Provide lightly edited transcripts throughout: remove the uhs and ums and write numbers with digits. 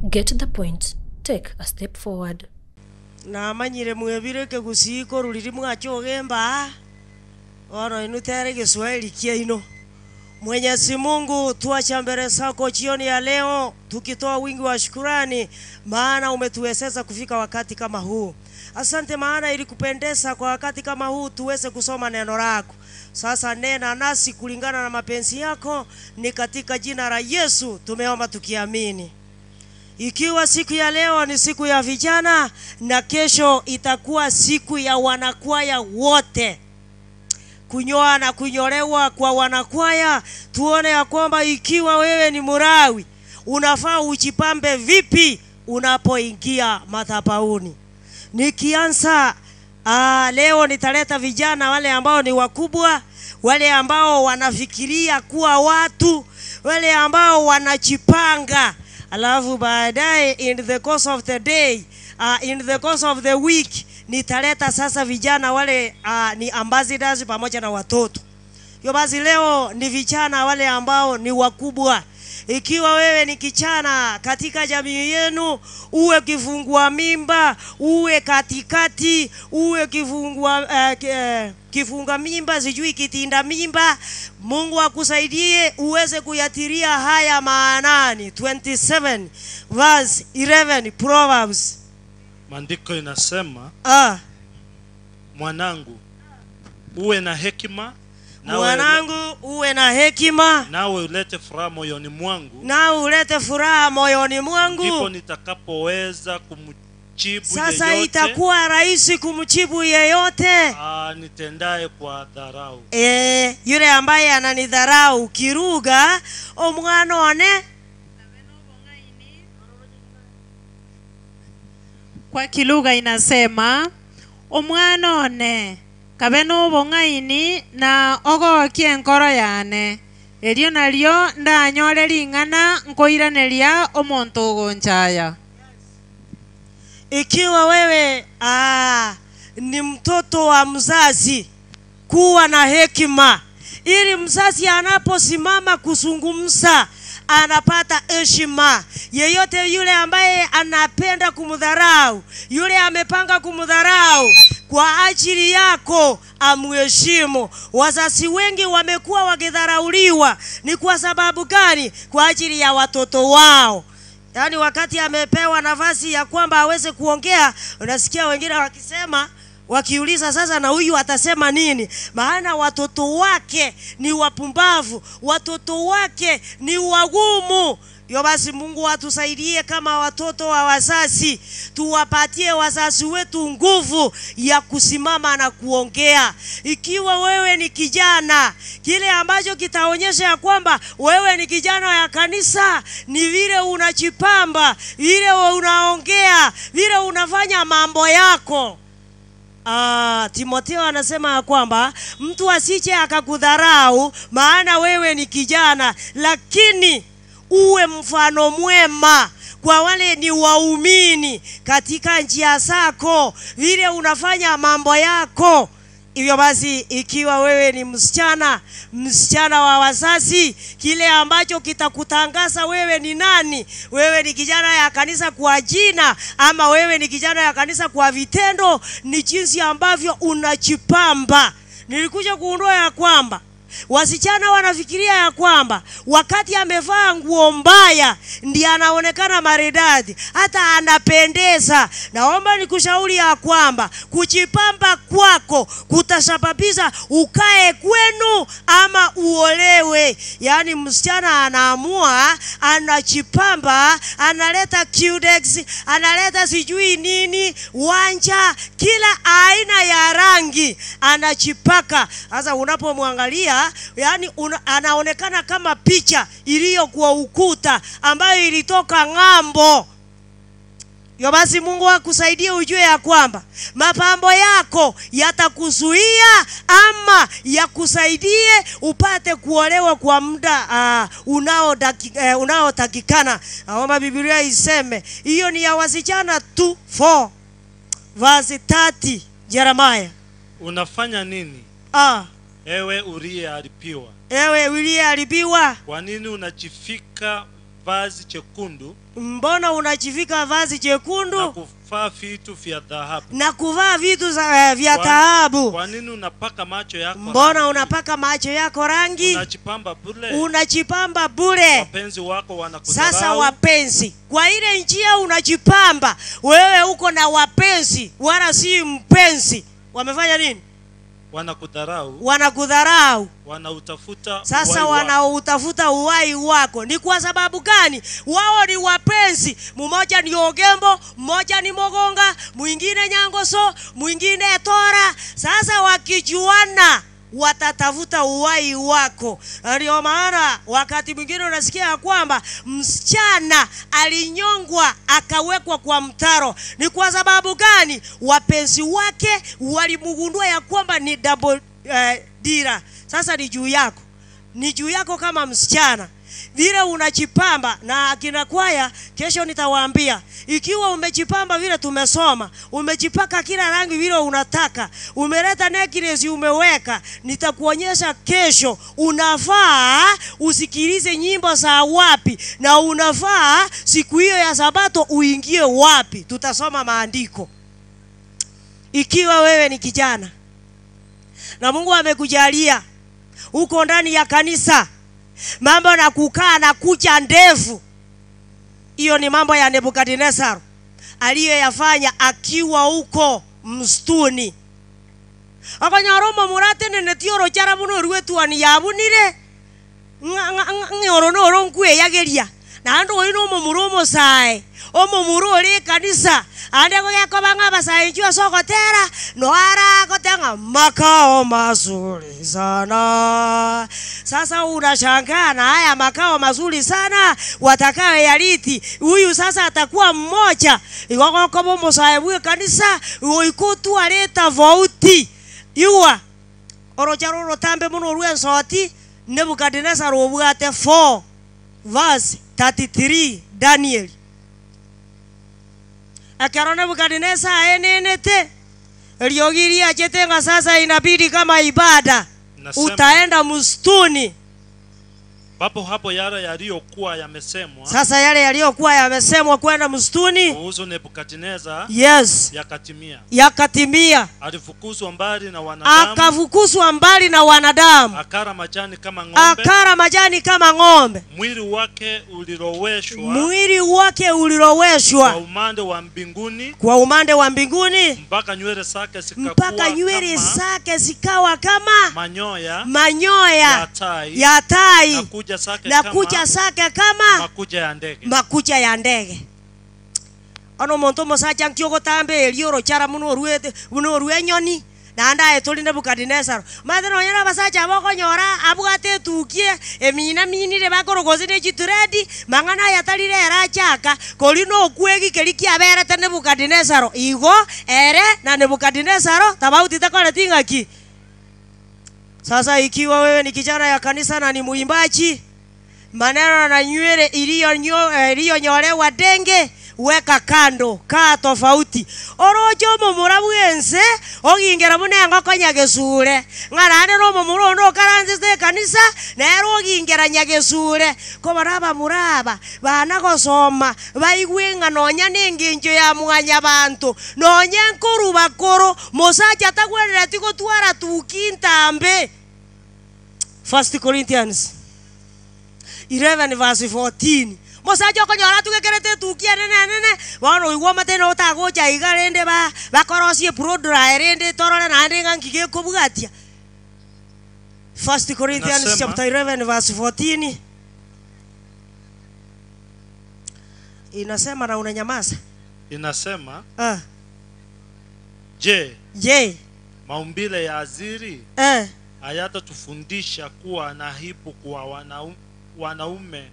Get the point, take a step forward. Namanyire mwebire ekegusii korwa riria mwacha ogemba aa, bono inwe tere egeswahili kiaino. Mwenyezi Mungu twacha mbele zako jioni ya leo tukitoa wingi wa shukurani maana umetuwezesha kufika wakati kama huu. Asante maana ilikupendeza kwa wakati kama huu tuweze kusoma neno lako. Sasa nena nasi kulingana na mapenzi yako, ni katika jina la Yesu tumeomba tukiamini. Ikiwa siku ya leo ni siku ya vijana na kesho itakuwa siku ya wanakwaya wote, kunyoa na kunyolewa kwa wanakwaya, tuone ya kwamba ikiwa wewe ni Mulawi unafaa ujipambe vipi unapoingia madhabahuni. Nikianza leo nitaleta vijana wale ambao ni wakubwa, wale ambao wanafikiria kuwa watu, wale ambao wanajipanga. Alafu baadaye in the course of the day, in the course of the week nitaleta sasa vijana wale ni ambassadors pamoja na watoto. Hivyo basi leo ni vijana wale ambao ni wakubwa. Ikiwa wewe ni kijana katika jamii yenu, uwe kifungua mimba, uwe katikati, uwe kifunga mimba, sijui kitinda mimba, Mungu akusaidie uweze kuyatilia haya maanani. 27 verse 11 Proverbs. Maandiko inasema, Mwanangu, uwe na hekima, Mwanangu, uwe na hekima, nawe ulete furaha moyoni mwangu, nawe ulete furaha moyoni mwangu, ndipo nitakapoweza kumjibu Sasa yeyote, itakuwa rahisi kumjibu yeyote nitendaye kwa dharau. Yule ambaye ananidharau kiruga omwana one. Kwa kilugha inasema omwana one kabe nobong'aini na ogokie enkoro yane, erio nario ndanyore ring'ana nkoiraneria omonto ogonchaya. Ikiwa wewe ni mtoto wa mzazi, kuwa na hekima ili mzazi anaposimama kuzungumza anapata heshima. Yeyote yule ambaye anapenda kumdharau, yule amepanga kumdharau kwa ajili yako, amheshimu. Wazazi wengi wamekuwa wakidharauliwa. Ni kwa sababu gani? Kwa ajili ya watoto wao. Yaani wakati amepewa nafasi ya kwamba aweze kuongea, unasikia wengine wakisema, wakiuliza sasa na huyu atasema nini? Maana watoto wake ni wapumbavu, watoto wake ni wagumu. Hivyo basi Mungu atusaidie kama watoto wa wazazi, tuwapatie wazazi wetu nguvu ya kusimama na kuongea. Ikiwa wewe ni kijana, kile ambacho kitaonyesha ya kwamba wewe ni kijana ya kanisa ni vile unajipamba, vile unaongea, vile unafanya mambo yako. Timotheo anasema ya kwamba mtu asije akakudharau maana wewe ni kijana, lakini uwe mfano mwema kwa wale ni waumini katika njia zako, vile unafanya mambo yako. Hivyo basi ikiwa wewe ni msichana, msichana wa wazazi, kile ambacho kitakutangaza wewe ni nani, wewe ni kijana ya kanisa kwa jina ama wewe ni kijana ya kanisa kwa vitendo, ni jinsi ambavyo unajipamba. Nilikuja kugundua ya kwamba wasichana wanafikiria ya kwamba wakati amevaa nguo mbaya ndiye anaonekana maridadi, hata anapendeza. Naomba nikushauri ya kwamba kujipamba kwako kutasababisha ukae kwenu ama uolewe. Yaani msichana anaamua, anajipamba, analeta cutex, analeta sijui nini, wanja, kila aina ya rangi anajipaka. Sasa unapomwangalia, anaonekana kama picha iliyo kwa ukuta ambayo ilitoka ng'ambo. Hivyo basi Mungu akusaidie ujue ya kwamba mapambo yako yatakuzuia ama yakusaidie upate kuolewa kwa muda unaotakikana. Naomba Biblia iseme hiyo ni ya wasichana tu. 4 verse 30 Jeremiah. Unafanya nini? Ewe uliyeharibiwa. Ewe uliyeharibiwa. Kwa nini unajifika vazi chekundu Mbona unajivika vazi na jekundu kuvaa vitu vya dhahabu? na kuvaa vitu za, vya taabu? Kwa nini unapaka macho yako Mbona rangi? unapaka macho yako rangi? Unajipamba bure. Unajipamba bure. Wapenzi wako wanakudharau. Sasa wapenzi, kwa ile njia unajipamba wewe, uko na wapenzi wala si mpenzi. Wamefanya nini? Wanakudharau, Wanakudharau. wanautafuta Sasa uhai wako. wanautafuta uhai wako. Ni kwa sababu gani? Wao ni wapenzi, mmoja ni Ogembo, mmoja ni Mogonga, mwingine Nyangoso, mwingine Tora. Sasa wakijuana watatafuta uhai wako. Na Ndio maana wakati mwingine unasikia ya kwamba msichana alinyongwa akawekwa kwa mtaro. Ni kwa sababu gani? Wapenzi wake walimgundua ya kwamba ni double dira. Sasa ni juu yako, ni juu yako kama msichana vile unajipamba na akina kwaya, kesho nitawaambia ikiwa umejipamba vile tumesoma, umejipaka kila rangi vile unataka, umeleta necklace umeweka, nitakuonyesha kesho unafaa usikilize nyimbo za wapi na unafaa siku hiyo ya Sabato uingie wapi. Tutasoma maandiko. Ikiwa wewe ni kijana na Mungu amekujalia uko ndani ya kanisa, mambo na kukaa na kucha ndefu, hiyo ni mambo ya Nebukadnezar aliyoyafanya akiwa huko msituni. Akanyora omomura atenenetie orochara buna orwetwani yabunire ng'oro noro nkweyageria naende oyo na omomura omosae omomura ore ekanisa ande gogekoba ng'a abasae inchuo ase ogotera noara agoteba ng'a makao mazuri sana. Sasa unashangaa na haya makao mazuri sana watakayo yariti huyu sasa atakuwa mmoja igo gokoba omosae bwa ekanisa goika otware etofauti igwa orocharo orotambe mono orwa ensoti Nebukadnezar obwate 4 verse 33 Daniel. Ekero Nebukadnezar aenenete eriogi riachete ng'a sasa inabidi kama ibada Nasema, utaenda msituni. papo hapo yale yaliyokuwa yamesemwa Sasa yale yaliyokuwa yamesemwa kwenda msituni, kuhusu Nebukadneza yes, yakatimia. yakatimia. Alifukuzwa mbali na wanadamu, Akafukuzwa mbali na wanadamu, akala majani kama ng'ombe, akara majani kama ng'ombe, mwili wake uliloweshwa mwili wake kwa uliloweshwa umande wa mbinguni kwa umande wa mbinguni mpaka nywele zake zikakuwa mpaka nywele kama zake zikawa kama manyoya ya manyoya tai ya na tai kucha zake na kama kucha zake kama makucha ya ndege. makucha ya ndege. Ono omonto omosacha nki ogotamba erio orochara buna oruete buna orwa enyoni naende aye tori Nebukadnezar. Omanyete nonye na abasacha aba okonyora abwate etukia emina minire bakorogosia na echitredi mang'ana aya tari rero achaka kori na okwegi keria kiaberete Nebukadnezar igo ere na Nebukadnezar tofauti takoreti ng'aki. Sasa ikiwa wewe ni kijana ya kanisa na ni muimbaji, maneno na nywele iliyonyolewa denge weka kando, kaa tofauti. Oroche omomura bwense ogingera buna engoko nyagesure ng'a naende na omomura onde okaransete ekanisa nere ogingera nyagesure. Kobara abamura aba bana gosoma baigwe ng'a nonya na engencho ya mwanyabanto nonya nkoru bakoro mosacha tagwenereti gotwara tuki ntambe. 1 Corinthians 11 verse 14 mosacha okonyora atugekerete etuki enene enene bono oigwa omate na otagocha iga rende ba bakorosie prodra rende torore naende ng'a nki gekobwatia. 1 Corinthians Nasema, chapter 11 verse 14 inasema na unanyamaza. Inasema, Ah, je, je, maumbile ya asili eh, hayatatufundisha kuwa na aibu kwa wanaume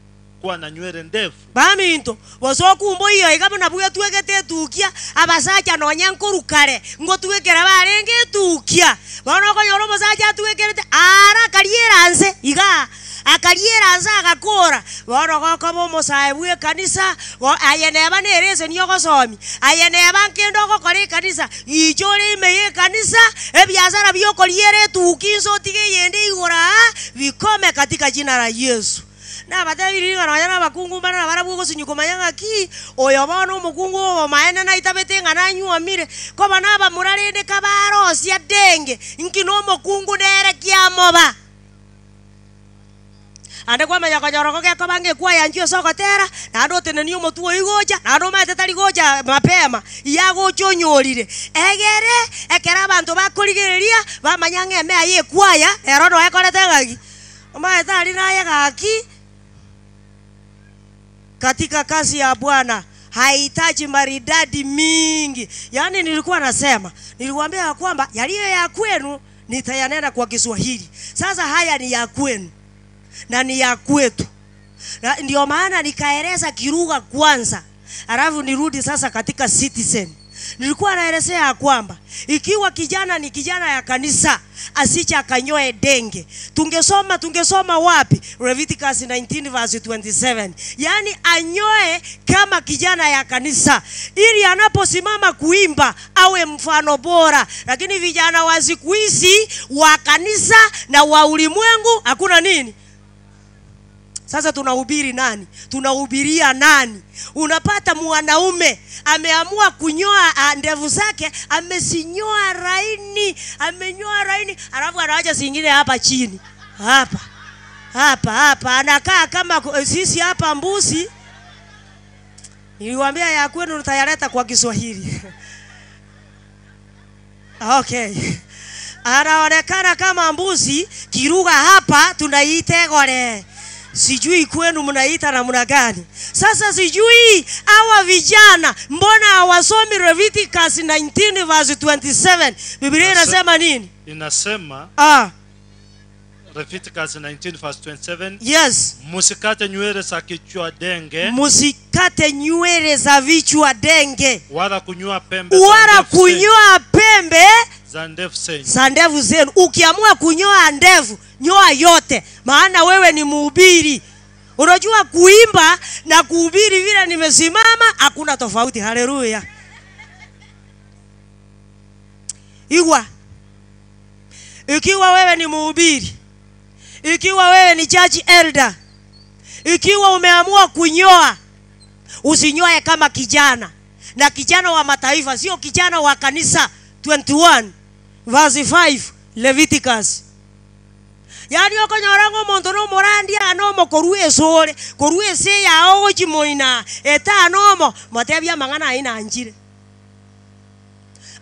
kuwa na nywele ndefu? baminto bosokumba iyo iga buna bwetwegete etukia abasacha nonya nkorukare ngotwekera barenge etukia bono okonyora omosacha atwekerete ara akariera nse iga akariera nse agakora bono gokoba omosae bwa ekanisa aye neba na ereseni ogosomia aye neba nkende ogokora ekanisa gicha ore ime ya ekanisa ebiasara biokoriera etuki nse otige eyende igoro aa bikome katika jina la Yesu. Nabatebirie ng'a nonya nabakungu mbare nabarabwo ogosinywa komanya ng'aki, oyo bono omokungu obomaene naitabete ng'a nanyuomire, koba nabamura rende kabarosia denge, inki nomokungu nere kiamoba? Ande kwamanya konyora oko gekoba ng'a ekwayanchwa ase ogotera, naende otenenie omotwe oyio gocha, naende omanyete tari gocha mapema, iga agocha onyorire. Egere, ekero abanto bakorigereria, bamanya ng'a emea ya ekwaya, ero noe ekorete ng'aki? Omanyete aria naye gaki, katika kazi ya Bwana haihitaji maridadi mingi. Yaani nilikuwa nasema, niliwaambia ya kwamba yaliyo ya kwenu nitayanena kwa Kiswahili. Sasa haya ni ya kwenu na ni ya kwetu. Na ndio maana nikaeleza kilugha kwanza, alafu nirudi sasa katika Citizen. Nilikuwa naelezea ya kwamba ikiwa kijana ni kijana ya kanisa asije akanyoe denge. Tungesoma tungesoma wapi? Leviticus 19 verse 27. Yaani anyoe kama kijana ya kanisa ili anaposimama kuimba awe mfano bora. Lakini vijana wa siku hizi wa kanisa na wa ulimwengu hakuna nini? Sasa tunahubiri nani? Tunahubiria nani? Unapata mwanaume ameamua kunyoa ah, ndevu zake, amezinyoa laini, amenyoa laini, alafu anaacha zingine hapa chini, hapa hapa hapa, anakaa kama ku- sisi hapa mbuzi. Niliwaambia ya kwenu nitayaleta kwa Kiswahili. Okay. Anaonekana kama mbuzi, kilugha hapa tunaiita egore. Sijui kwenu mnaita namna gani. Sasa sijui hawa vijana mbona hawasomi Leviticus 19 verse 27. Biblia Nase- inasema nini? Inasema Ah, Leviticus 19 verse 27, yes. musikate nywele za kichwa denge Musikate nywele za vichwa denge wala kunyoa pembe za wala ndevu zenyu- kunyoa pembe za ndevu zenyu. za ndevu zenu. Ukiamua kunyoa ndevu, nyoa yote, maana wewe ni mhubiri. Unajua kuimba na kuhubiri vile nimesimama hakuna tofauti. Haleluya! Igwa, ikiwa wewe ni mhubiri, ikiwa wewe ni church elder, ikiwa umeamua kunyoa, usinyoe kama kijana na kijana wa mataifa, sio kijana wa kanisa. 21 verse 5 Leviticus. Yaani okonyora ng'a omonto na omorandia nomo korwa esore korwa ase eyao ogochimoina etano omo motebie amang'ana ayio nanchire.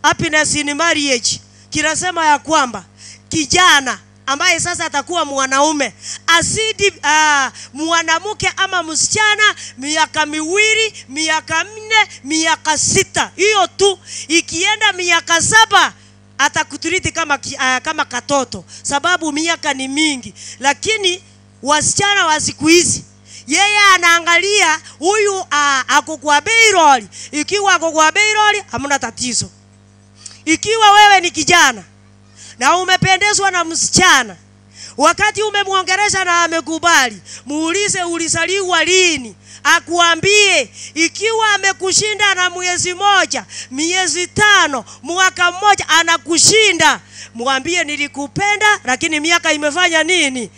Happiness in marriage kinasema ya kwamba kijana ambaye sasa atakuwa mwanaume azidi uh, mwanamke ama msichana miaka miwili, miaka 4, miaka 6, hiyo tu. Ikienda miaka 7 atakutriti kama, ki- kama katoto, sababu miaka ni mingi. Lakini wasichana wa siku hizi yeye anaangalia huyu ako kwa payroll. Ikiwa ako kwa payroll hamna tatizo. Ikiwa wewe ni kijana na umependezwa na msichana, wakati umemwongelesha na amekubali, muulize ulizaliwa lini, akuambie. Ikiwa amekushinda na mwezi moja, miezi 5, mwaka mmoja, anakushinda, mwambie nilikupenda, lakini miaka imefanya nini?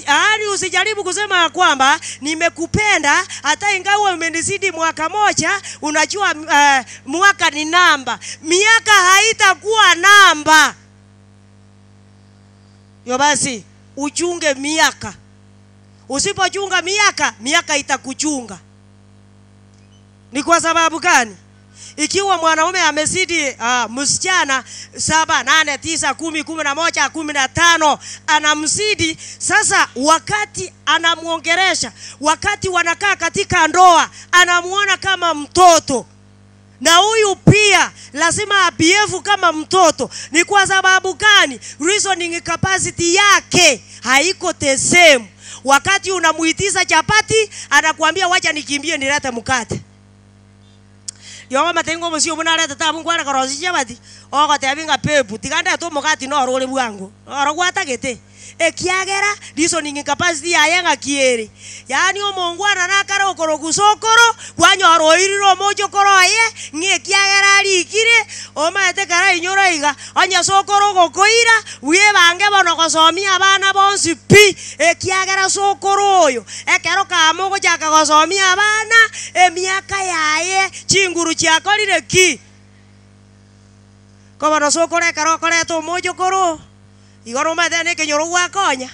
Yaani usijaribu kusema ya kwamba nimekupenda hata ingawa umenizidi mwaka moja. Unajua mwaka ni namba, miaka haitakuwa namba. Yo basi uchunge miaka. Usipochunga miaka, miaka itakuchunga. Ni kwa sababu gani? Ikiwa mwanaume amezidi msichana 7, 8, 9, 10, 11, 15, anamzidi. Sasa wakati anamuongeresha, wakati wanakaa katika ndoa, anamuona kama mtoto. Na huyu pia lazima abehave kama mtoto. Ni kwa sababu gani? Reasoning capacity yake haiko the same. Wakati unamuitiza chapati, anakuambia wacha nikimbie nilete mkate. Yogo matengo musio bunarete tabu ngware korosi chapati. Ogotebi ng'a pepu tigandete omogati noro ore bwango. Oro gwatagete. Ekiagera reasoning capacity yaye ng'a kiere. Yaani omongwana nakare okoroku sokoro, kwanyora oirire omochokoro oye, ng'a ekiagera arikire, omanyete ekero ainyora iga, onye sokoro ogokoira, bwebange bono gosomia abana bonsi pi, ekiagera sokoro oyo, ekero kama ogochaka gosomia abana, emiaka yaye, chinguru chiakorire ki? Ko bono sokoro ekero okoreta omochokoro, igo nomanyete na ekenyoro gwakonya.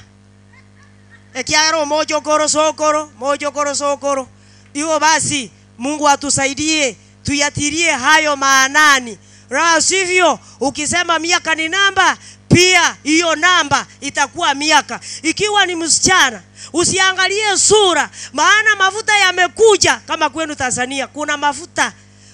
Ekiagera omochokoro sokoro, mochokoro sokoro. Igo basi, Mungu atusaidie tuyatilie hayo maanani, la sivyo ukisema miaka ni namba, pia hiyo namba itakuwa miaka. Ikiwa ni msichana, usiangalie sura, maana mafuta yamekuja. Kama kwenu Tanzania kuna mafuta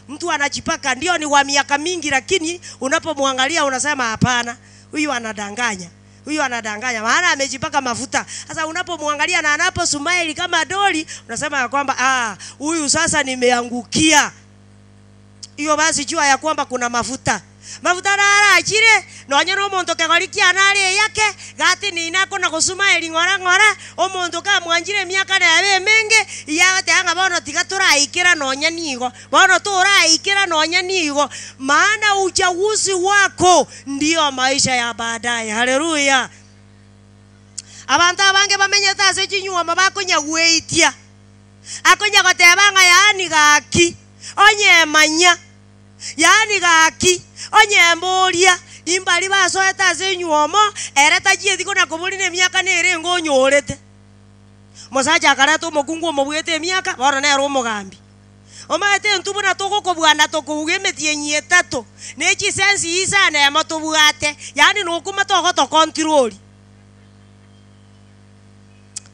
mtu anajipaka, ndio ni wa miaka mingi, lakini unapomwangalia unasema hapana, huyu anadanganya huyu anadanganya, maana amejipaka mafuta. Sasa unapomwangalia na anapo smile kama doli, unasema ya kwamba ah, huyu sasa nimeangukia. Hiyo basi jua ya kwamba kuna mafuta mafuta narachire nonye na omonto kegori kiane are eyake gati ninako na gosumaeri ng'ora ng'ora omonto kamwanchire emiaka nebe emenge iga agoteba ng'a bono tiga toraikera nonya nigo bono toraikera nonya nigo maana uchaguzi wako Ndiyo maisha ya baadaye. Haleluya! Abanto abange bamenyete ase chinyuoma bakonyagweitia, akonya goteba ng'a yaani gaki, onyemanya, yaani gaki, onyemboria, imbari basoete ase enyuomo, ere tachieti kona koboria nemiaka nere enga onyorete. Omosacha akareta omokungu omobuete emiaka, bono nere omogambi. Omanyete intwe buna togokobua na tokouga emetienyi etato, ne chisensi isano emo tobwate, yaani nokuma togotokontirori.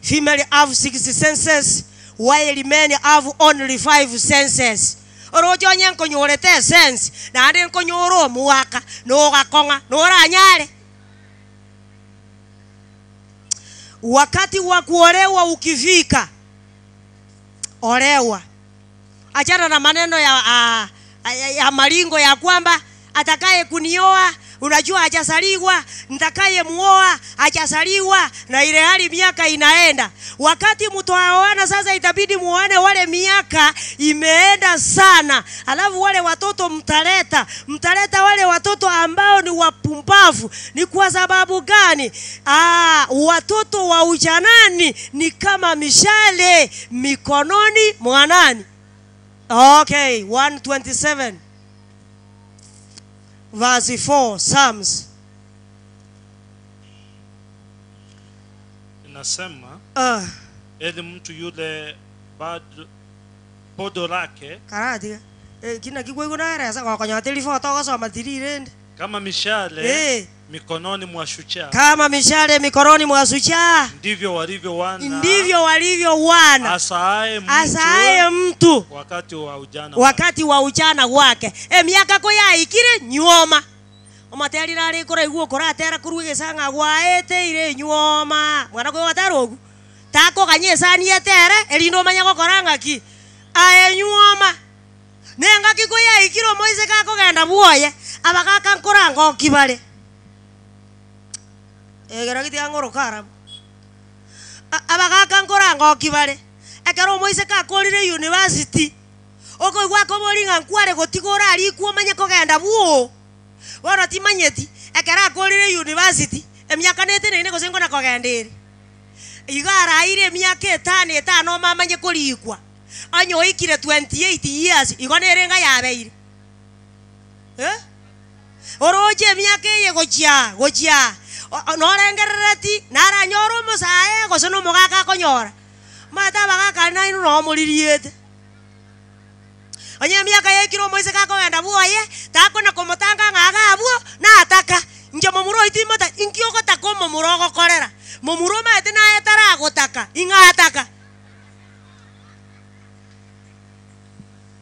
Female have six senses while men have only five senses. Oroche onye nkonyorete esensi, naende nkonyore omwaka, nogakong'a, noranyare? Wakati wa kuolewa ukifika, olewa. Achana na maneno ya, a, ya, ya maringo ya kwamba atakaye kunioa unajua hajazaliwa, nitakaye muoa hajazaliwa, na ile hali miaka inaenda. Wakati mtaoana sasa, itabidi muoane wale miaka imeenda sana, alafu wale watoto mtaleta mtaleta wale watoto ambao ni wapumbavu. Ni kwa sababu gani? Ah, watoto wa ujanani ni kama mishale mikononi mwa nani? Okay, 127 verse 4 Psalms. Inasema Ah, eli mtu yule bado podo lake karatiga Eh, kina kigwe naresa gokonya telefone togosoma tirirende kama mishale Eh, mikononi mwa shujaa, kama mishale mikononi mwa shujaa ndivyo walivyo wana ndivyo walivyo wana asaaye mtu asaaye mtu wakati wa ujana wake. wakati wa ujana wake emiaka ko yaikire nyuoma omateri nare koraigwa okoratera korwa egesang'a gwaeteire nyuoma mwana koyo gwatera ogu takoganya esani etere erinde omanye gokora ng'aki aye nyuoma na engaki ko yaikire omoiseke akogenda bwoye abagaka nkorangoki bare egera gitiga ng'oroka arabwo abagaka nkorangoki bare ekero omoiseke akorire university Okoigwa akoboria ng'a nkware gotiga orarikwe omanye kogenda bwoo. Bono timanyeti, ekero akorire university, emiaka neteneine gose nkona kogenda ere. Igo araire emiaka etano etano ome amanye korikwa. Onye oikire 28 years, igo nere enga yabeire. Eh? Oroche emiaka eye gochia aa, gochia aa, o- norengerereti naranyore omosae gose na omogaka akonyora. Omanyete abagaka aria nainwe noo moririete. Onye emiaka yaikire omoiseke akogenda bwoye, takona komotanga ng'a iga abwo nataka. Inche momura oyio timota inki ogotaka omomura ogokorera? Momura omanyete naye taragotaka, ing'a ataka.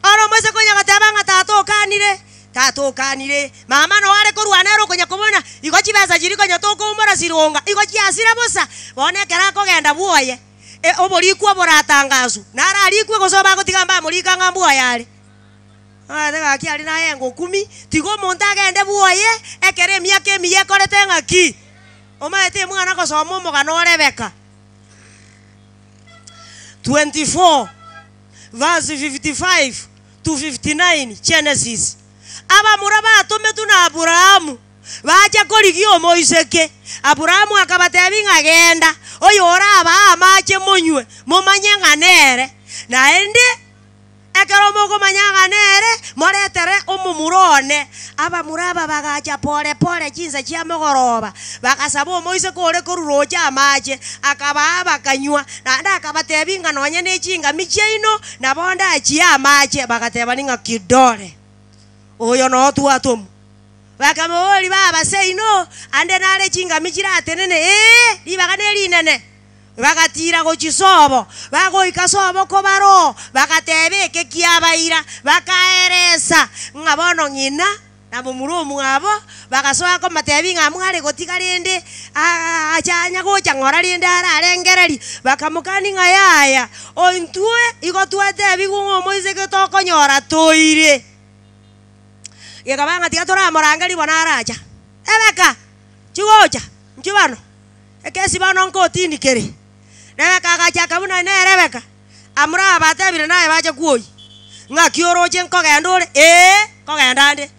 Oro omoiseke onya goteba ng'a tata okanire, tata okanire, mama noo are korwana ere okonya kobona, igo chibesa chiria konya tokoumora sironga, igo chiasira bosa. Bono ekero akogenda bwoye. E, oborikwa oboratangaswe, nararikwe gose obagotiga mbamorika ng'a mbwoye are. Omanyete gaki aria naye ngokumi, tiga omonto agende bwoye, ekero emiaka emiya ekorete ng'aki? Omanyete emwana gosoma omogano o Rebeka 24. verse 55 to 59 Genesis. Abamura batometwe na Aburaamu bacha korigia omoiseke. Aburaamu akabatebia ng'a genda, oyorabaa amache monywe, momanye ng'a nere. Naende Ekero mokomanya ng'a nere, moretere omomura one. Abamura aba bagacha pore pore chinsa chia mogoroba, bagasaba omoiseke ore korwa roche amache, akabaa bakanywa. Naende akabatebia ng'a nonya ne chingami chiaino nabo ndachie amache. Bagatebania ng'a kidore, oyo noo twatomwa. Bakamoboria, Baba, seino ande nare chingami chiratenene? Ee, ribaga nerinene. Bagatiira gochia sobo, bagoika sobo kobaroo, bagateba eke kiabaira, bakaeresa ng'a bono ng'ina na momura omwabo, bagasoa komoteebia ng'a mware gotiga rende ache anya gocha ng'ora rende ararengererie. Bakamokania ng'a yaya, intwe igo twatebigwe ng'a omoiseke tokonyora toire. Gekaba ng'a tiga toramorangerie bono aracha. Rebeka, chigocha, inchuo bano. Ekesi bono nkotini kere. Rebeka agachaka buna nere Rebeka, Amura aba atebire naye bache kwoyia. Ng'aki oroche nkogenda ore? Ee, nkogenda nde.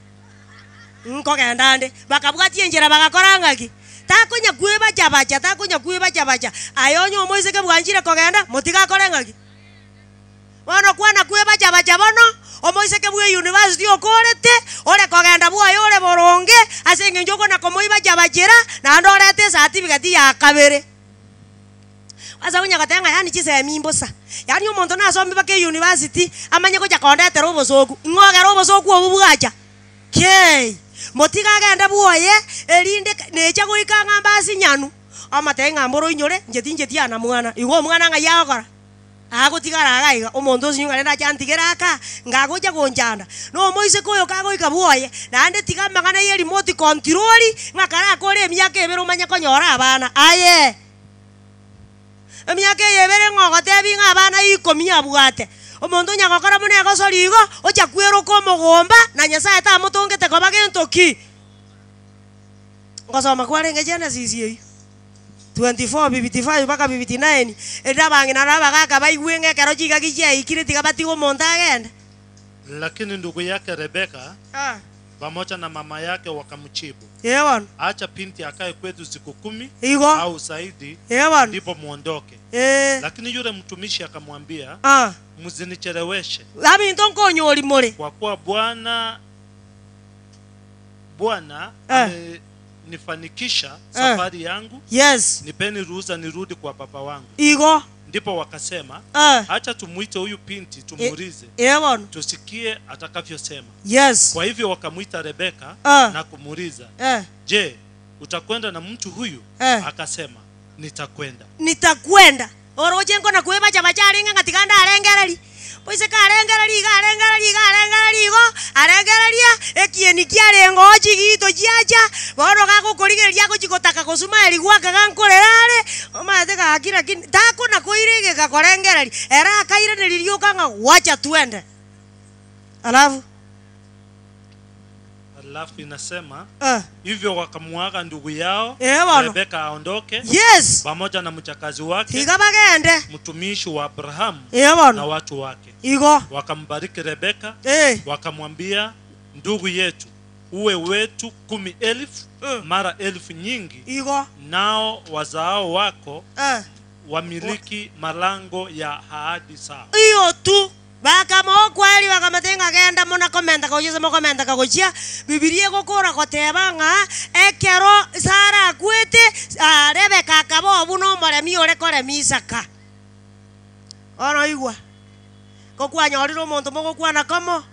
Nkogenda nde. Bakabwatia enchera bagakora ng'aki? Takonya kwebacha-bacha, takonya kwebacha-bacha. Aye onye omoiseke bwanchire kogenda, motige akore ng'aki? Bono kwana kwebacha-bacha bono, omoiseke bw'eyunivasiti okorete, ore kogenda bwoye ore boronge, ase engencho okona komoibacha-bachera, naende orete esatibigeti ya kabere. Ase onya goteba ng'a yaani chisemi mbosa, yaani omonto nasome mpaka eyunivasiti, amanye gocha kondetera obosoku, ing'o ogera obosoku obwo bwacha? Kei! Motige agende bwoye, erinde necha goika ng'a mbasinyanu, omotebie ng'a mboro oinyore, inche tincheti ana mwana, igo omwana ng'ai agokora? Agotigara iga iga, omonto osinywe ng'a rende ache antigere aka, ngagocha gonchanda. Na omoiseke oyo kagoika bwoye, naende tiga amang'ana ye remote control, ng'a karakore emiaka ebere omanye konyora abana. Aye! Emiaka eye ebere ng'a ogotebi ng'a abana ikomi abwate. Omonto onya gokora buna egosori igo, ocha kweroka omogomba, na Nyasaye tamotongete koba gento ki? Ngosoma kwarenge Genesis eyio. 24:55 mpaka 59, Erinde abang'ina na abagaaka baigwe ng'a ekero chingaki chiaikire tiga batige omonto agende. Lakini ndugu yake Rebeka pamoja na mama yake wakamjibu, Ee bono. Acha binti akae kwetu siku kumi Igo. au zaidi, Ee bono. ndipo mwondoke. Ee. Lakini yule mtumishi akamwambia, Ah. Msinicheleweshe, Abinto nkonyori more. kwa kuwa Bwana Bwana Eh. amenifanikisha safari yangu, Yes. nipeni ruhusa nirudi kwa baba wangu. Igo. Ndipo wakasema, Eh. acha tumuite huyu binti tumuulize, Ee bono. tusikie atakavyosema. Yes. Kwa hivyo wakamwita Rebeka Ah. na kumuuliza, Eh. je, utakwenda na mtu huyu? Eh. Akasema, nitakwenda. Nitakwenda. Oroche nkona kwebacha bacha arenge ng'a tiga ndarengererie. Boise karengereria iga arengereria iga arengereria igo, arengereria, ekieni kiarenge oo chigiito chiacha, bono gagokorigereria agochia gotaka gosuma erigwa akaga nkorera are, omanyete gaki lakini takona koira egeka korengereria, ere akairaneria rioka ng'a wacha twende. Alafu. Alafu inasema Eh. hivyo wakamuaga ndugu yao Eh, bono. Rebeka aondoke Yes. pamoja na mchakazi wake Tiga bagende. mtumishi wa Abrahamu Eh, na bono. watu wake. Igo. Wakambariki Rebeka Eh. wakamwambia, ndugu yetu, uwe wetu 10,000 mara elfu nyingi, Igo. nao wazao wako Eh. wamiliki malango ya ahadi zao. Iyo tu. Bakamokweri bakamotebia ng'a genda muna komenta gochia ase mokomenteka gochia. Bibilia egokora goteba ng'a ekero Sara akwete, Rebeka akaba oo buna omoremi ore koremia Isaka. Bono oigwa, gokwanyorire omonto mogokwana komo,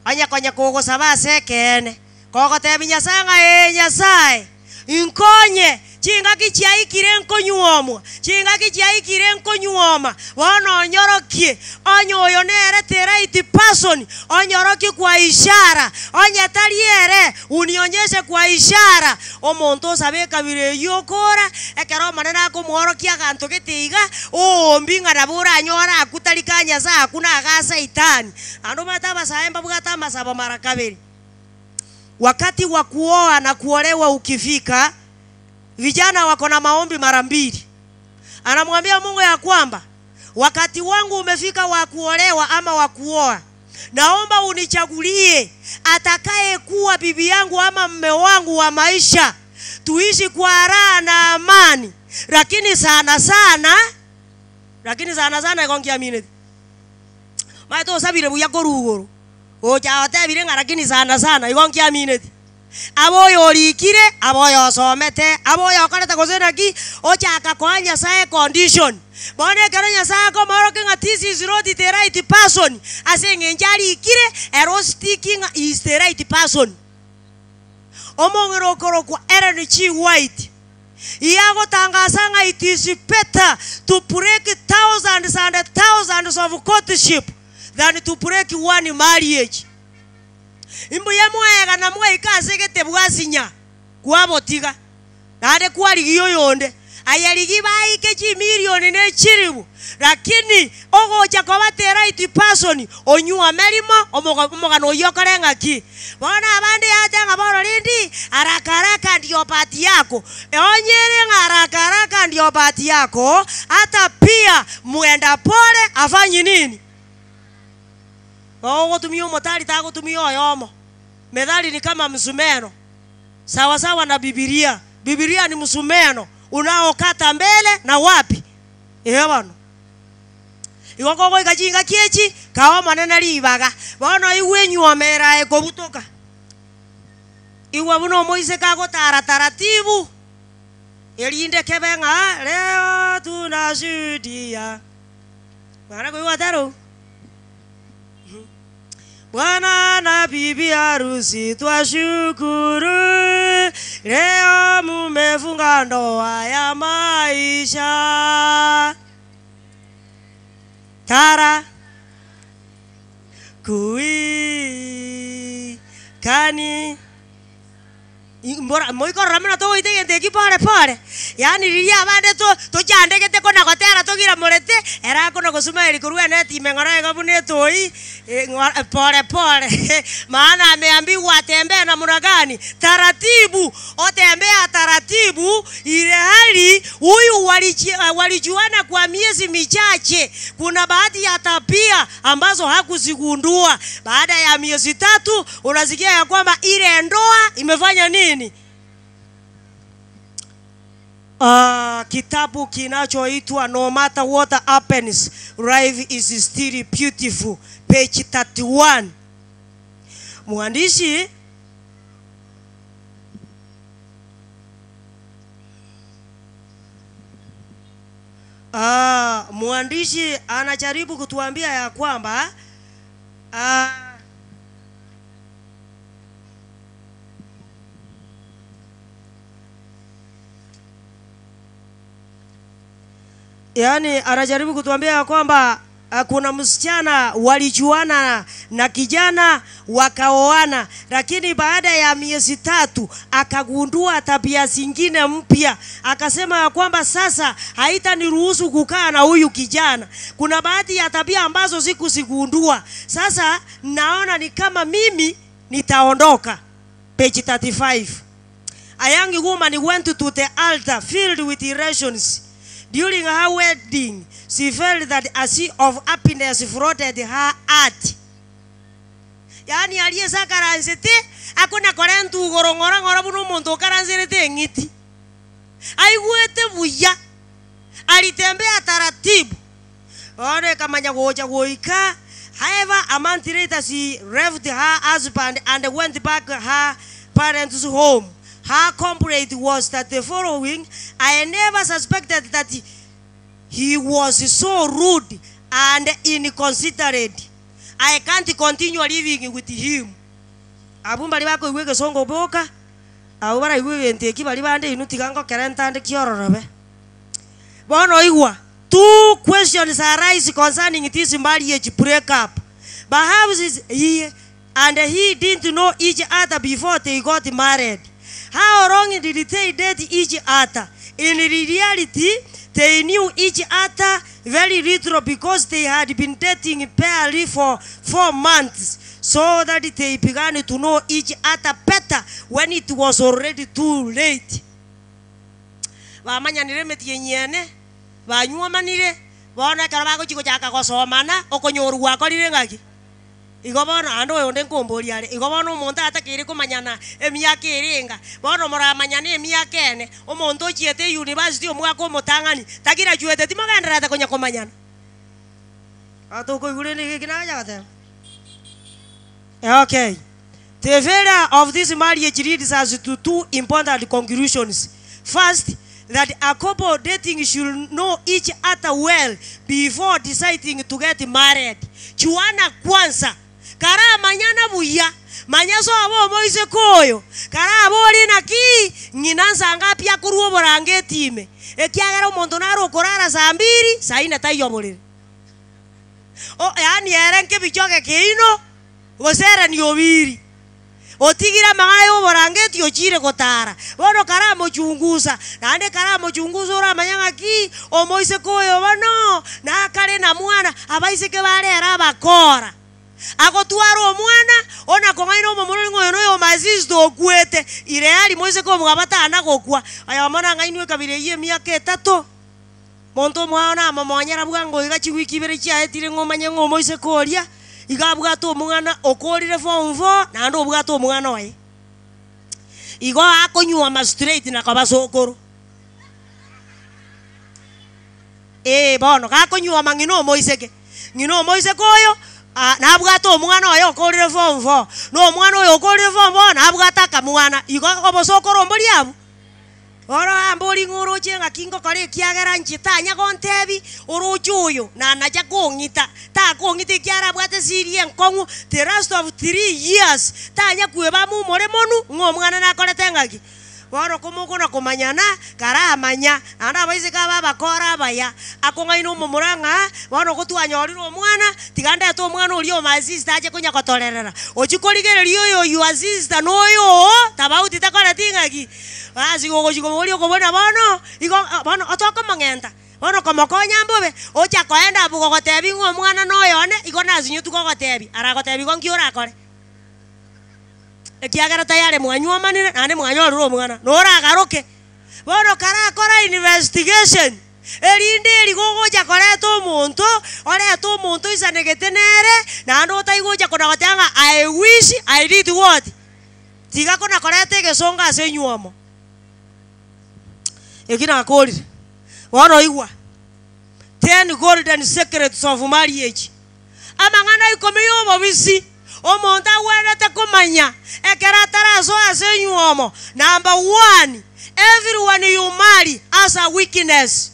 onye konya kogosaba ase ekeene, kogotebia Nyasae ng'a ee Nyasae, Inkonye, chingaki chiaikire nkonyuomwa, chingaki chiaikire nkonyuoma, bono onyorokie, onye oyo nere the right person, onyorokie kwa ishara, onye tari ere, unionyeshe kwa ishara. Omonto osabe ekabira eyio okora, ekero Omonene akomworokia aganto gete iga, oombi ng'a nabo oranyore akwo tari ka Nyasae akwo naga Saitani. Naende omanyete abasae mbabwate amasabo mara kabere. Wakati wa kuoa na kuolewa ukifika, vijana wako na maombi mara mbili. Anamwambia Mungu ya kwamba Wakati wangu umefika wa kuolewa ama wa kuoa. Naomba unichagulie atakayekuwa bibi yangu ama mme wangu wa maisha, tuishi kwa raha na amani. Lakini sana sana, lakini sana sana igo nkiamineti maete osabire buya korwa igoro gocha otebire ng'a lakini sana sana igo nkiamineti. Abe oyo orikire, abe oyo osomete, abe oyo okorete gose naki, ochaka koa Nyasaye condition. Bono ekero Nyasaye akomoorokia ng'a this is not the right person, ase eng'encho arikire, ere osticki ng'a he is the right person. Omong'ina okorokwa Ellen G. White, igo agotangasa ng'a it is better to break thousands and thousands of courtship than to break one marriage. Imbuya mwaega na mwaika ase egetebwasinya kwabotiga, naende kwarigia oyonde. Aye rigia baike chimilioni ne chilifu, lakini ogocha koba the right person onyuome rimo omoga omogano oyio okore ng'aki? Bono abande yacha ng'a bono rende haraka haraka ndio bahati yako. Onye ere ng'a haraka haraka ndio bahati yako, hata pia mwenda pole afanyi nini? Ogotumia omotari tagotumia oyomo. Methali ni kama msumeno. Sawa sawa na Bibilia. Bibilia ni msumeno unaokata mbele na wapi? Ee bono. Igo kogoika chingaki echi, kae Omonene ribaga. Bono igwe enyuoma ere aye kobutoka. Igwa buna omoiseke agotara taratibu, erinde kebe ng'a leo tunashuhudia. Mwana koigwa otera ou? Bwana na bibi harusi twashukuru, leo mumefunga ndoa ya maisha. Tara kui kani Mbora moikorora buna togoita egento eki pore pore, yaani riria abande to tochandegete kona gotera togiramorete, ere akona gosumaeri korwa eneti ime ng'ora iga buna etoi, ng'ora pore pore maana ameambiwa atembee namna gani? Taratibu, otembea taratibu ilhali huyu walichi walijuana kwa miezi michache, kuna baadhi ya tabia ambazo hakuzigundua. Baada ya miezi tatu unasikia ya kwamba ile ndoa imefanya nini? Kitabu kinachoitwa No Matter What Happens, Life is Still Beautiful, page 31. Mwandishi mwandishi anajaribu kutuambia ya kwamba yaani anajaribu kutuambia ya kwamba kuna msichana walijuana na kijana wakaoana, lakini baada ya miezi tatu akagundua tabia zingine mpya, akasema ya kwamba sasa haitaniruhusu kukaa na huyu kijana. Kuna baadhi ya tabia ambazo sikuzigundua, sasa naona ni kama mimi nitaondoka. Page 35. A young woman went to the altar filled with irrations. During her wedding, she felt that a sea of happiness flooded her heart. Yaani aliyesakaransete akona kora entugoro ng'ora ng'ora buna omonto okaranserete eng'iti. Aigwete buya, alitembea taratibu. Bono ekamanya gocha goika. However, a month later she left her husband and went back her parents' home. Her complaint was that the following, I never suspected that he was so rude and inconsiderate. I can't continue living with him. Abwo mbaria bakoigwa egesongo boka, abwo baraigwe egento eki baria bande inwe tiga ngokere ntande kiororobe. Bono igwa, two questions arise concerning this marriage break up. Perhaps he and he didn't know each other before they got married. How long did they date each other? In reality, they knew each other very little because they had been dating barely for 4 months, so that they began to know each other better when it was already too late. Bamanyanire emetienyi ene, banywomanire, Bono ekero bagochia gochaka gosomana, okonyorwa gwakorire ng'aki? Igo bono ande oyonde nkomboria are, igo bono omonto atakeire komanyana emiaka ere enga? Bono moramanyane emiaka ene, omonto ochiete eyunivasiti omwaka omotang'ani, tagirachuete timogendererete konya komanyana. Tokoigwa rende iga eki nagocha goteba? Okay. The failure of this marriage leads us to two important conclusions. First, that a couple dating should know each other well before deciding to get married. Chuana kwanza. Karamanyana buya, manya sobo omoiseke oyo, karabore naki ng'ina nsa ngapi akorwa oborangeti ime, ekiagera omonto nare okorara saa mbiri, saa ine taiyo borere. O, yaani ere nkebichoge keino, gose ere niobiri, otigire amang'ana y'oborangeti ochiire gotaara. Bono karamochungusa, naende karamochungusa oramanye ng'aki omoiseke oyo bono nakare na mwana, abaiseke bare ere abakora. Agotwara omwana, ona kong'aina omomura oria ng'a oyo noyo my sister okwete, ire aria moiseke omogaba tana gokwa. Oyomo nang'ainwe ekabira eyio emiaka etato. Monto omwao namomonyera bwango iga chiwiki ibere chiaetire ng'a omanye ng'a omoiseke oria iga abwate omwana okorire form four naende obwate omwana oye. Igo akonyuoma straight na koba sokoro. Ee bono gakonyuoma ng'ina omoiseke, ng'ina omoiseke oyo nabwate omwana oye okorire form four, na omwana oyo okorire form four nabwate akamwana, igo obosokoro mboria abwo. Oro ambori ng'a oroche ng'aki ngokora ekiagera inche tanya gontebi, oroche oyo nanacha kong'ita, takong'ita ekiagera abwate siri enkong'u the last of 3 years tanya kweba amumore monwe ng'a omwana nakorete ng'aki. Bono komokona komanyana, karamanya, naende abaiseke aba abakora abaya, akong'aina omomura ng'a bono gotwanyorire omwana, tiga ndete omwana oria o my sister ache konya gotorerera. Ochia korigereria oyo your sister na oyo oo, tofauti takoreti ng'aki. Basi gogochia koboria okobona bono, igo bono otokomong'enta, bono komokonya mbobe, ocha koenda abwo gogotebia ng'a omwana na oyone, igo nasinyotwe gogotebia, aragotebia igo nki orakore? Ekiagera tayari mwanywomanire naende mwanyorire omwana, na oragaruke. Bono karakora investigation, erinde eri gogocha koreta omonto, orete omonto oisanegete nere, naende otaigocha kona goteba ng'a I wish I did what? Tiga kona koreta egesongo ase enywomo. Eki nakorire. Bono igwa, Ten golden secrets of marriage. Amang'ana ikomi y'obobisi omonto agwenerete komanya ekero atarasoa ase enywomo. Number one, everyone you marry has a weakness.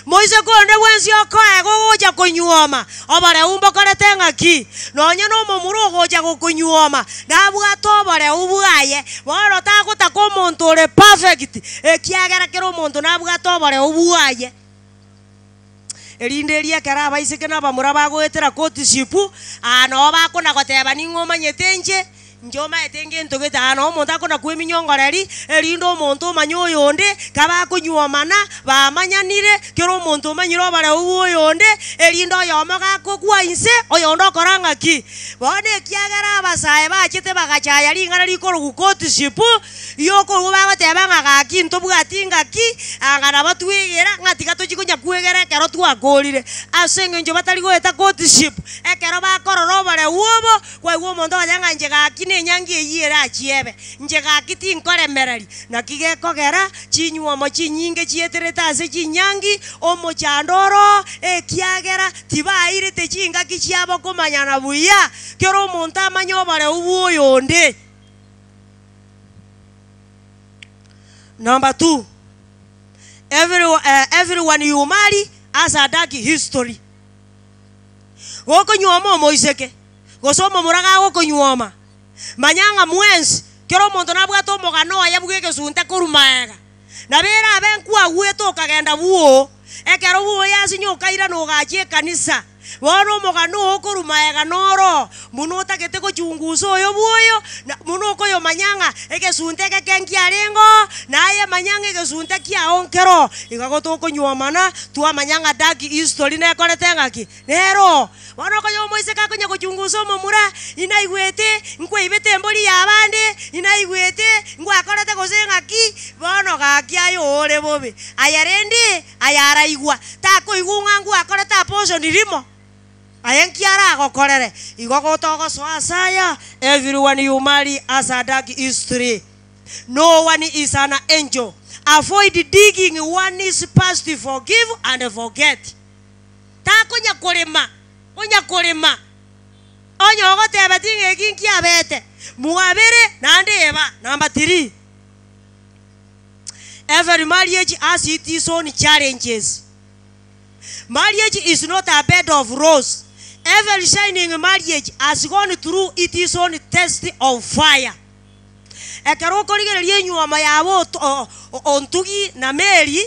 Moiseke onde bwensi okoega ogocha konyuoma, oboreu mbokorete ng'aki? Nonya nomomura ogocha gokonyuoma, nabwate oboreu bwaye. Bono tagotaka omonto ore perfect, ekiagera kera omonto nabwate oboreu bwaye. Erinde erio ekero abaiseke na abamura bagoetera courtship, aa noo bakona goteba ning'o omanyete inche, inche omaete ngento gete, aa noo omonto akona kweminyongoreri, erinde omonto omanye oyonde, kabakonyuomana, bamanyanire, kera omonto omanyire oboreu bwa oyonde, erinde oyomo gakogwa inse, oyonde okora ng'aki? Bono ekiagera abasae bachete bagachaya ring'ana rikorokwa courtship, Yokorwa bagoteba ng'a gaki ntobwati ngaki, anga nabo twegera, ng'a tiga tochie konya kwegera ekero twakorire. Ase eng'encho batari goeta courtship, ekero bakorora oboreu obo, kwaigwa omonto ogoteba ng'a inche gaki na enyangi eyio erachiebe, inche gaki tinkoremereria. Naki gekogera chinywomo chinyinge chieterete ase chinyangi, omochando oro oo, ekiagera tibairete chingaki chiabo komanyana buya, kera omonto amanye oboreu bwa oyonde. Number two, every, everyone you marry has a dark history. Gokonyuoma omoiseke, gose omomura gagokonyuoma, manya ng'a mwensi, kera omonto nabwate omogano oye bwa egesunte korwa maega. Nabo erabe nkwagwete okagenda bwoo, ekero bwoo yasinye okairana ogachia ekanisa. Bono omogano oo okorwa magega noro, buna otagete gochungusa oyo bw'oyo, na buna okoyomanya ng'a egesunte egeke nkiarenge oo, naye manya ng'a egesunte kiao nkero. Iga gotokonyuomana, twamanya ng'a dark history nekorete ng'aki? Nere oo. Bono okonya omoiseke akonya gochungusa omomura, inaigwete nkwaibete embori y'abande, inaigwete ngwakorete gose ng'aki, bono gaki aye ore bobe. Aye rende ayaraigwa, takoigwa ng'a ngwakorete abortion rimo. Aye nki aragokorere? Igo gotogosoa ase aya, everyone you marry has a dark history. No one is an angel. Avoid digging one's past forgive and forget. Takonya korema, onya korema, onye ogotebeti ng'a eki nkiabete, mwabere naende eba. Number three, every marriage has its own challenges. Marriage is not a bed of rose. Every shining marriage has gone through its own test of fire. Ekero okorigereria enyuomo yabo Ontugi na Mary,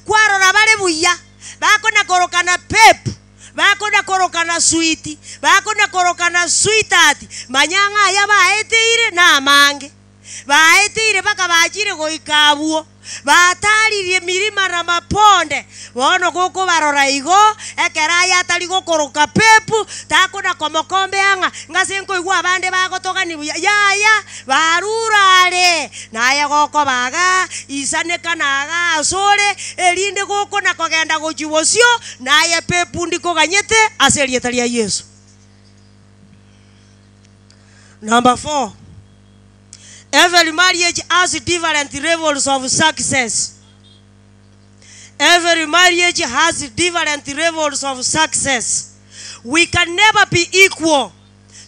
Kwarora bare buya, bakona-korokana babe, bakona-korokana sweet, bakona-korokana sweetheart, manya ng'a aya baeteire namange. Baeteire mpaka bachire goika abwo, bataririe emirima na maponde. Bono gokobarora igo, ekero aye atari gokoroka babe, takona komokombea ng'a ng'ase nkoigwa abande bagotogani buya, yaya. Barure are, naye gokoba igaa, isaneka na igaa asore, erinde gokona kogenda gochia bosio, naye pepundi koganyete ase erieta ria Yeso. Number four, every marriage has different levels of success. Every marriage has different levels of success. We can never be equal.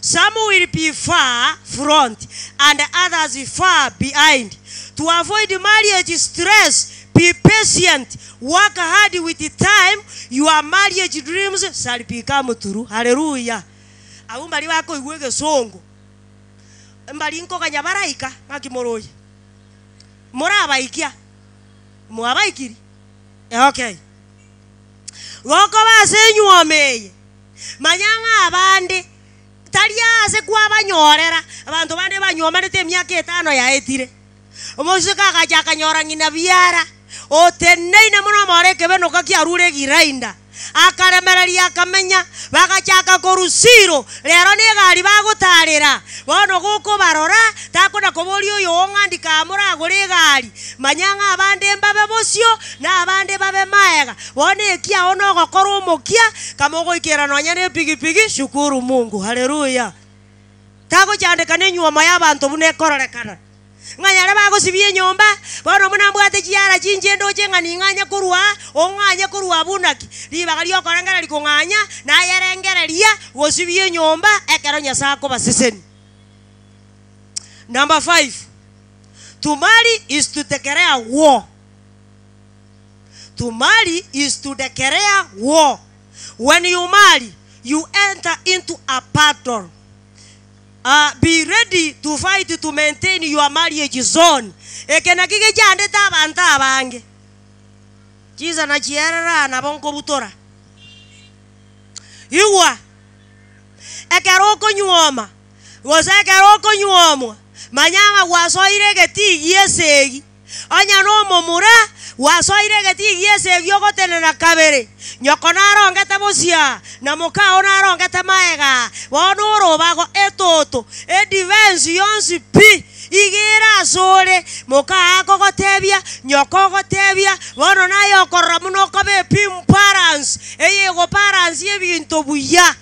Some will be far front and others far behind. To avoid marriage stress, be patient, work hard with time, your marriage dreams shall become true. Haleluya! Abwo mbaria bakoigwa egesongo, mbari nkoganya baraika, ng'aki moroche? Morabaikia? Mwabaikiri? Okay. Gokoba ase enyuomo eye. Manya ng'a abande tari aase kwabanyorera, abanto bande banyuomanete emiaka etano yaetire. Omoiseke agacha akanyora ng'ina biara, oteneine mono omore ekebenoka kiarure egirainda, akaremereria akamenya, bagachaka korwa Silo, rero negari bagotarera. Bono gokobarora, takona koboria oyo oo ng'a ndika moragore egari. Manya ng'a abande mbabe bosio, na abande babe maega. Bono ekiao nogokora omokia, kama ogoikera nonya nepigipigi, shukuru Mungu. Haleluya! Tagochandeka nenyuomo y'abanto buna ekororekana, ng'a yare bagosibia enyomba, bono buna mbwate chiara chinche ndoche ng'a ning'anye korwa aa, ong'anye korwa abwo naki? Ribaga riokorengereria kong'anya, naye rengereria gosibia enyomba ekero Nyasae akobasesenia. Number five, to marry is to declare war. To marry is to declare war. When you marry, you enter into a battle. Uh, be ready to fight to maintain your marriage zone. Eke naki gechandete abanto abange. Chinsa nachierera nabo nkobutora. Igwa, ekero okonyuoma gose ekero okonyuomwa, manya ng'a gwasoire egetii gi'esegi. Onye nomomura, gwasoire egetii gi'esegi ogotenena kabere, nyoko narongete bosio, na mokao narongete magega, bono orobago, etoto, edifensi yonsi pi, iga ere asore, mokao akogotebia, nyoko ogotebia, bono naye okorora buna okoba epimparance, eye egobalansia ebinto buya.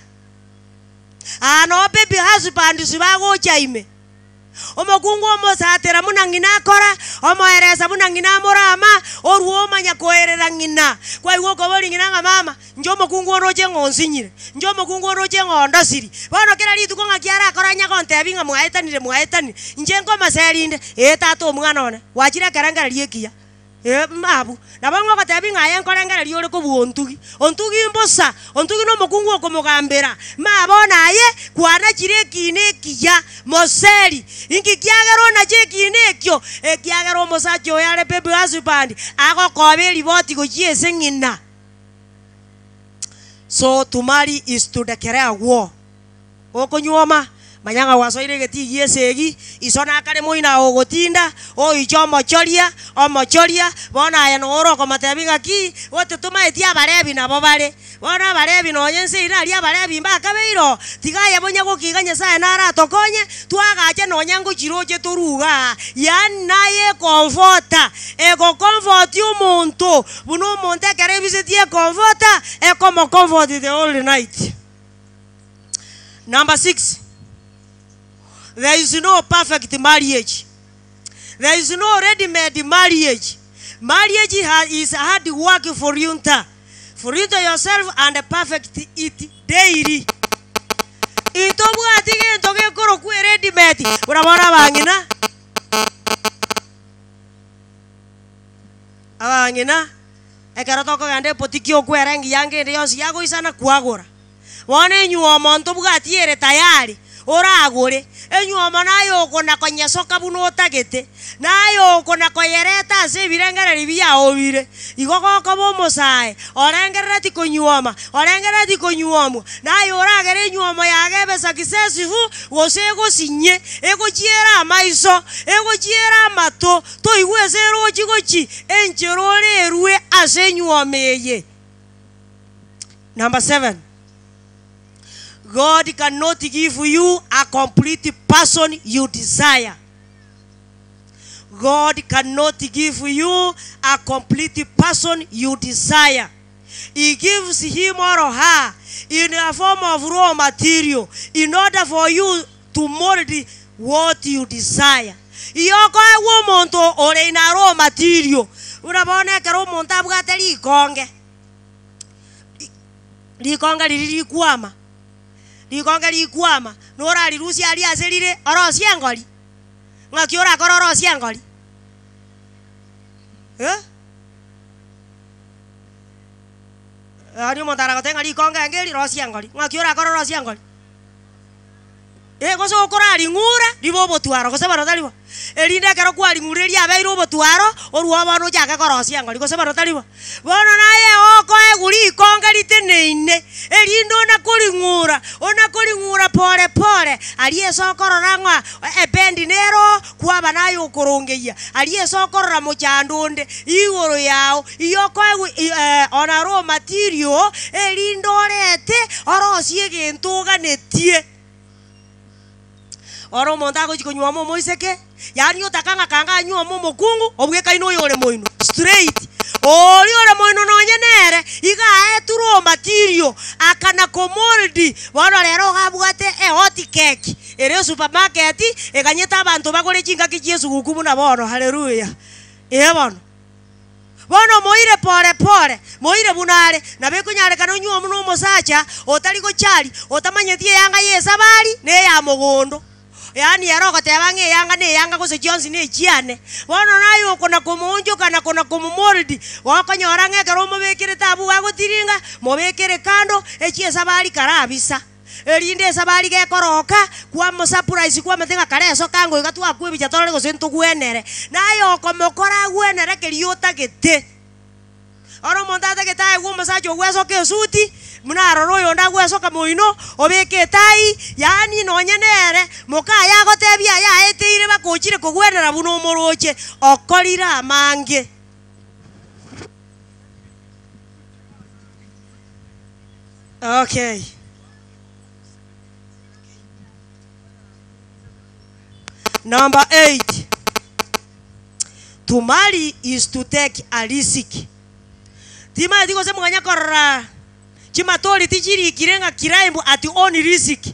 Aa noo baby husbands bagocha ime. Omokungu omosatera buna ng'ina akora, omoeresa buna ng'ina amorama, orua omanya koerera ng'ina. Kwaigwa okoboria ng'ina ng'a mama, inche omokungu oroche ng'a onsinyire, inche omokungu oroche ng'a ondosiri. Bono kera rituko ng'aki arakore anya gontebia ng'a mwaetanire mwaetanire, inche nkomoseria inde, ee tata omwana one, gwachire ekerengererio ekiya. Ee, abwo nabo ng'ogotebi ng'a aye nkorengereria ore kobua ontugi. Ontugi mbosa, ontugi nomokungu okomogambera. Ma bono aye kwanachire ekiina ekiya, moseri. Inki kiagera onache ekiina ekio? Ekiagera omosacha oyo are baby husband, agokoba eriboti gochia ase ng'ina. So to marry is to declare war. Gokonyuoma, manya ng'a gwasoire egetii gi'esegi, iso nakare moino aye ogotinda, oiche omochoria, omochoria, bono aye noo ore okomotebia ng'aki, gose tomaeti abarebi nabo bare. Bono abarebi nonya ense ere aria abarebi mbakabeire oo, tiga aye bonyagoki iga Nyasae naratokonye, twagache nonya ngochiroche torue igaa. Yaani naye ekomfota, egokomfoti omonto, buna omonto ekero ebisetie ekomfota, ekomokomfoti the whole night. Number 6, there is no perfect marriage. There is no ready made marriage. Marriage is hard work for you for you yourself and perfect it daily. Intobwati gento gekorokwa eready made buna bono abang'ina abang'ina ekero tokogenda epotiki okwera engiya ngende yonsi yagoisana kwagora. Bono enyuomo ntobwati ere tayari, oragore. Enyuomo naye okona-konyesoka buna otagete, naye okona-koyereta ase ebirengererio biao bire. Igo gokoba omosae, orengerereti konyuoma, orengerereti konyuomwa, naye oragere enyuomo yago ebe successful, gose egosinye, egochiere amaiso, egochiere amato, toigwe ase erochi gochi enchera orerue ase enyuomo eye. Number 7, God cannot give you a complete person you desire. God cannot give you a complete person you desire. He gives him or her in a form of raw material in order for you to mold what you desire. Igo okoegwa omonto ore in a raw material, buna bono ekero omonto abwate rikonge, Rikonge riria rikwama, rikonge rikwama, norarirusie aria ase rire, orosie engori? Ng'aki orakore orosie engori? Eh? Yaani omonto aragotebie ng'a rikonge enga eri, rosia engori. Ng'aki orakore orosie engori? Eh, gose okoraring'ura ribe obotwaro, gose bono tari bo? Erinde ekero kwaring'urire riabeire obotwaro, orwo bono ochake korosia engori, gose bono tari bo? Bono naye okoegwa rikonge riteneine, erinde ona koring'ura, ona koring'ura pore pore, aria ase okorora ng'a ebendi nere oo, kwaba naye okorongeyia, aria ase okorora mochando onde igoro yao, igo okoegwa ona raw material, erinde orete orosie egento oganetie. Ore omonto agochia konyuoma omoiseke, yaani otaka ng'a kanga anyuome omokungu, obwekaine oyo ore moino, straight. Oria ore moino nonye nere, iga aetwe raw material, akana komold, bono rero iga abwate ehot cake ere esupermarket, eganyete abanto bagore chingaki chia esuguku buna bono, haleluya! Eeh bono. Bono moire pore pore, moire buna are, nabo ekonyarekana onywe buna omosacha otari gochari, otamanyeti eyanga y'esabari na eya mogondo. Yaani ere ogoteba ng'a eyanga na eyanga gose chionsi nechiane. Bono naye okona komoonchoka na kona komomold, gokonyora ng'a ekero omobekerete abwo agotiringa, mobekere kando, echie esabari karabisa. Erinde esabari gekoroka, kwamosurprise kwamanyete ng'a kare esoka ango iga twakwebicha torore gose ntogwenere. Naye okomokora agwenere keria otagete. Ore omonto atagete aegwe omosacha ogwesoka esuti, buna arore oyonde agwesoka moino, obeke etai, yaani nonye nere, mokaye agotebia aye aeteire baka ochire kogwenera buna omoroche, okorire amange. Okay. Number 8. To marry is to take a risk. Timanyeti gose mwanya korora chimatori tichirikire ng'a climb at own risk.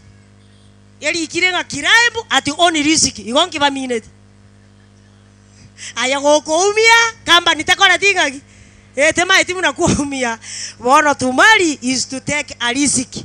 Erikire ng'a climb at own risk. Igo nki bamineti? Aye gokoumia, company tekoreti ng'aki? Eh, temaeti buna kwoumia. Bono to marry is to take a risk.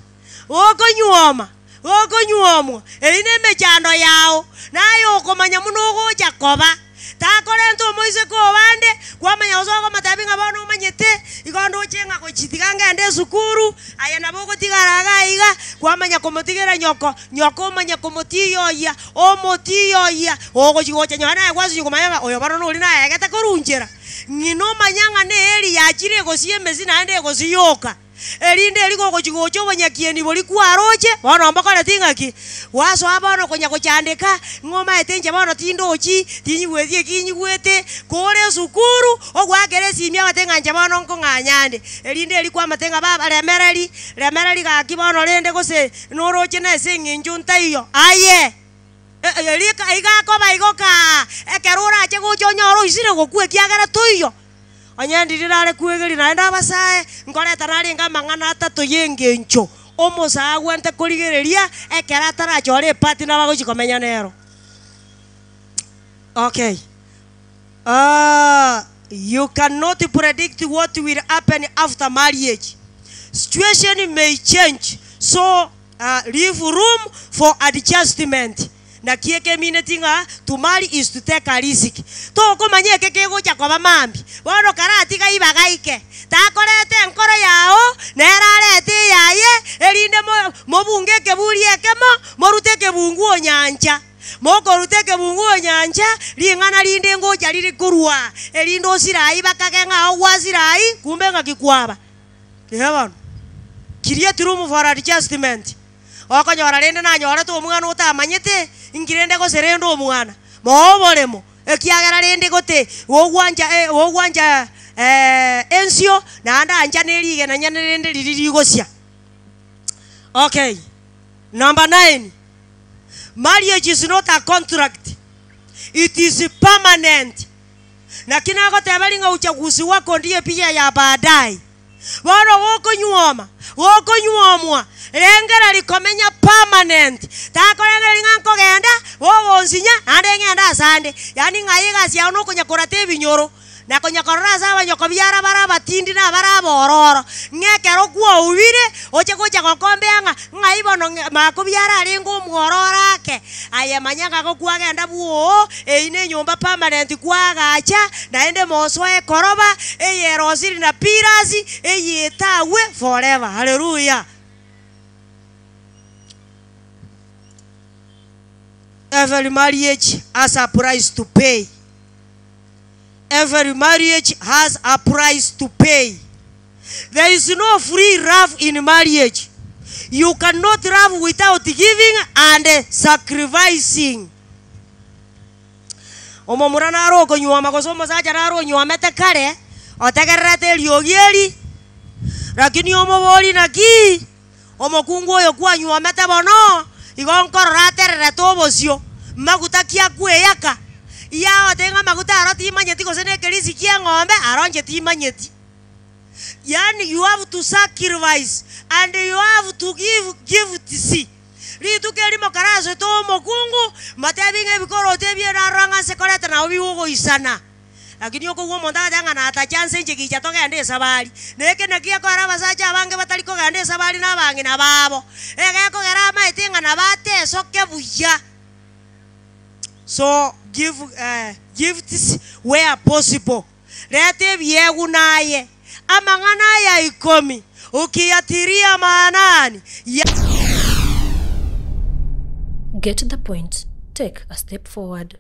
Gokonyuoma, gokonyuomwa, eyio nemechando yao, naye okomanya buna ogocha koba. Takorenta omoiseke obande, kwamanya gose okomotebia ng'a bono omanyete, igo ndoche ng'a gochi tiga ngende esukuru, aye nabo ogotigara iga iga, kwamanya komotigera nyoko, nyoko omanye komotiyoyia, Omotiyoyia ogochia gocha nyowe naye gwasinywa komanya ng'a oyo bono noria naegete korwa nchera. Ng'ina omanya ng'a neeri yachire egosia emesi naende egosia yoka. Erinde eri gogochia gocha obonyakieni boria kwaroche, bono mbokoreti ng'aki? Gwasoa bono konya gochandeka, ng'a omaete inche bono tindochi, tinyigweti eki nyigwete, kore esukuru, ogoakera esimi ogote ng'a inche bono nkong'anya nde. Erinde eri kwamate ng'a baba remereri, remereri gaki bono rende gose noroche na ase eng'encho ntaiyo, aye! Erio iga akoba igo kaa, ekero orache gocha onyore oisire gokwa ekiagera toiyo. Onye ndiri nare kwegeria naende abasae, nkoreta narenge amang'ana atato y'engencho omosae agwente korigereria ekero atarachore epartner bagochia komenya nero. Okay. Aah you cannot predict what will happen after marriage. Situation may change so leave room for adjustment. Naki ekemineti ng'a to marry is to take a risk. Tokomanya eke kegocha koba mambia. Bono karatiga ibaga ike, takoreta enkoro yao, nere arete eyaye, erinde mobunge ekeburi ekemo, morute ekebunguo nyancha. Mokoruta ekebunguo nyancha, ring'ana rinde ngocha rire korwa, erinde osire ayio bakage ng'a ogwasire ayio, kumbe ng'aki kwaba. Eeh bono, create room for adjustment. Okonyora rende nanyorete omwana otamanyete, inki rende gose rende omwana, moe oboremo, ekiagera rende gote gogwancha gogwancha ensio, naende anchane rigena nyene rende riria rigosia. Okay, number nine, marriage is not a contract, it is permanent. Naki nagoteba ring'a uchaguzi wako ndiye picha ya baadaye. Bono gokonyuoma, gokonyuomwa, rengereria komenya permanent. Takorengereria ng'a nkogenda, gogonsinya, naende ng'ende asande. Yaani ng'a aye egasi yao nokonya korata ebinyoro, na konya korora ase abanyokobiara bare abatindi na abare abororo, ng'a ekero kwaubire, oche gocha gokombea ng'a ng'ai bono ng'a makobiara arenge omwororo ake. Aye manya ng'a gokwagenda bwoo, eyio nenyomba permanent kwagacha, naende mosoe koroba, eyerosiri na pillars, eyetagwe forever. Haleluya! Every marriage has a price to pay. Every marriage has a price to pay. There is no free love in marriage. You cannot love without giving and sacrificing. Omomura naro okonyuoma gose omosacha naro onyuomete kare, otegererete eriogi eri, lakini omobori naki, omokungu oyo kwanyuomete bono, igo nkorora atererete obosio, maguta ki akweyaka? Yagotebi ng'a amaguta aro timanyeti gose na ekerisi ki'eng'ombe, aro inche timanyeti. Yaani you have to sacrifice and you have to give gifts. Rituko erimo karasoete omokungu, mbatebi ng'a ebikoroto ebi erarora ng'a nse koreta nabo bigogoisana. Lakini okogwa omonto agateba ng'a natache anse inche gicha togende esabari. Na eke nakio gekogera abasacha abange batari kogenda esabari na abang'ina babo. Egekogera amaete ng'a nabo atesoke buya. So give gifts where possible. Reta ebiegwa naye. Amang'ana aya ikomi, ukiyatiria maanani, ya. Get the point, take a step forward.